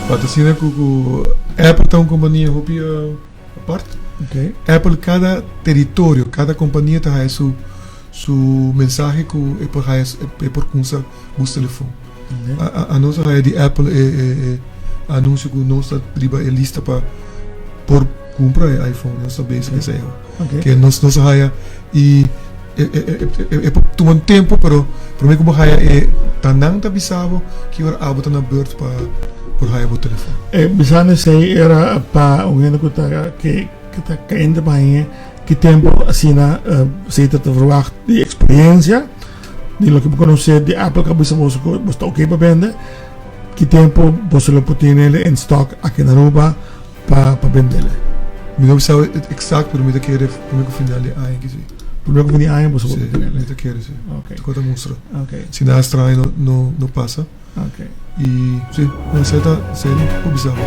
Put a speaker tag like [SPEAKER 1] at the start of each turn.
[SPEAKER 1] Pa ta asina ku ku Apple ta un kompania hopi apart.
[SPEAKER 2] Okay.
[SPEAKER 1] Apple kada teritorio, kada kompania ta haya su su mensahe ku e por haya e por kumsa bus telefon.
[SPEAKER 2] Okay.
[SPEAKER 1] A nos a haya di Apple e e e anunsio ku nos ta riba e lista pa por kumpra e iPhone. Nos ta bezig esei awo.
[SPEAKER 2] Okay.
[SPEAKER 1] Ke nos nos a haya i e e e e por tuma un tempo pero prome ku bo haya e ta nan ta bisa bo ki ora abo ta na beurt pa por haya bo telefon.
[SPEAKER 2] E bisando esei era pa un hende ku ta ke ku ta kende pa haña ki tempo asina esei ta ta verwacht di experiencia di loke bo konosé di Apple ku a bisa boso ku boso ta oke pa bende ki tempo boso lo por tene in stock aki na Aruba pa pa bendele.
[SPEAKER 1] Mi no sa exact pero mi ta kere prome ku final di aña ki si.
[SPEAKER 2] Prome ku fin di aña boso por
[SPEAKER 1] Si,
[SPEAKER 2] tenele.
[SPEAKER 1] mi ta kere si.
[SPEAKER 2] Ok.
[SPEAKER 1] Ku ta mustra.
[SPEAKER 2] Ok.
[SPEAKER 1] Si nada straño no no no pasa.
[SPEAKER 2] Ok.
[SPEAKER 1] I si, no esei ta esei por bisa bo.